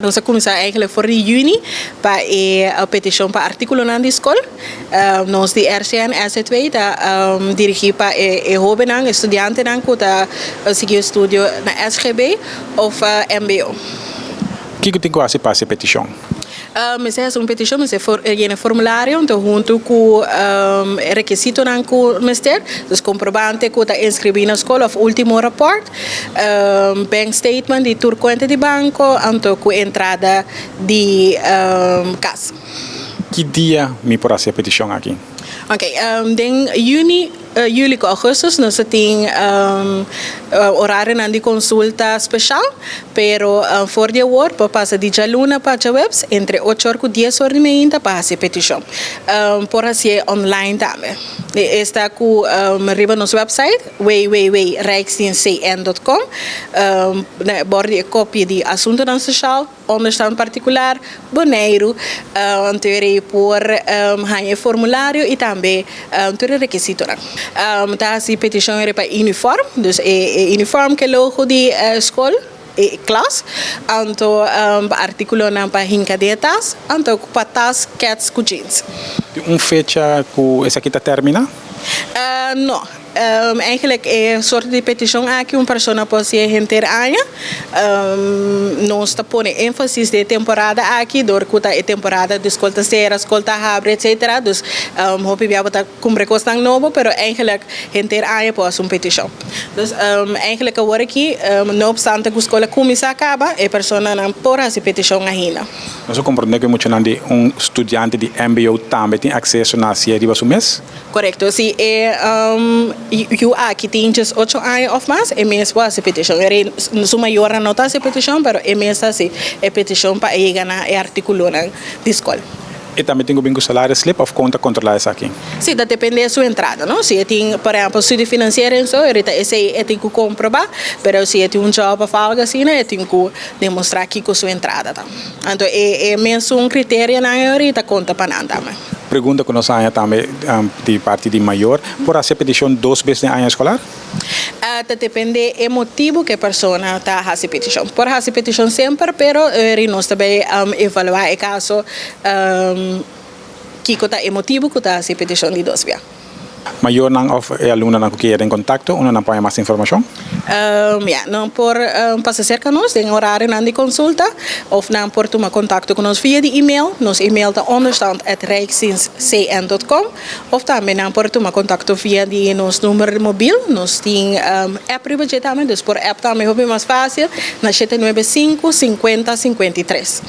Nos a kuminsá eigenlijk for di yüni pa e petishon pa artíkulonan di skol. Nos di RCN SZW ta dirigí pa e hóbennan, e studiantenan ku ta sigui estudio na SGB òf MBO. Kiko tin ku hasi pa hasi e petishon? Mester hasi un petishon, mester yena e formulario anto huntu ku e rekisitonan ku mester, dus komprobante ku ta inskribí na skol òf último rapòrt, bank statement di tur kuenta di banko anto ku entrada di kas. Ki dia mi por hasi e petishon aki? Ok, den yüni, yüli ku ougùstùs nos ta tin orarionan di konsulta speshal, pero for di awor por pasa di djaluna pa djaweps entre ocho or ku 10 or di mainta pa hasi e petishon. Por hasié online tambe. Esta ku riba nos website www.rijksdienstcn.com bor di e kopia di Asuntonan Sosial, Onderstand Partikular, Boneiru, anto e por haña e formulario i tambe tur e rekisitonan. Ta hasi petishon pa uniform, dus e uniform ku e logo di skol, e klas, anto pa artíkulonan pa hinka den e tas, anto pa tas, keds ku jeans. Tin un fecha ku esaki ta terminá? No. Eigenlijk e sorto di petishon aki un persona por hasié henter aña. Nos ta pone énfasis den e temporada aki dor ku ta e temporada di skol ta sera, skol ta habri, etsetera. Dus hopi bia bo ta kumpra kosnan nobo, pero eigenlijk henter aña por hasi un petishon. Dus eigenlijk awor aki, no opstante ku skol a kuminsá kaba, e personanan por hasi petishon ainda. Nos a komprondé ku e muchanan di un studiante di MBO tambe tin akseso na hasié riba su mes? Korekto. Si e yu aki tin 18 aña òf mas, e mes por hasi petishon. Su mayornan no ta hasi petishon, pero e mes ta hasi e petishon pa yega na e artíkulonan di skol. E tambe tin ku bin ku salaris slip òf kon ta kontrolá esaki? Si, ta dependé su entrada, no? Si e tin, por ehèmpel, studiefinanciering so, ahorita esei e tin ku komprobá, pero si e tin un job òf algu asina, e tin ku demostrá kiko su entrada ta. Anto e mesun kriterionan ahorita konta pa nan tambe. Pregunta ku nos haña tambe di parti di mayor: por hasi e petishon dos bes den aña eskolar? Ta dependé e motibu ku e persona ta hasi petishon. Por hasi petishon semper, pero nos ta bai evaluá e kaso kiko ta e motibu ku ta hasi petishon di dos bia. Mayornan òf e alumnonan ku ke den kontakto, unda nan por haña mas informashon? Ja, nan por pasa serka nos den orarionan di konsulta òf nan por tuma kontakto ku nos via di email. Nos email ta onderstand@rijksdienstcn.com òf tambe nan por tuma kontakto via di nos number mobil. Nos tin app riba dje tambe, dus por app tambe hopi mas fásil na 795 50 53.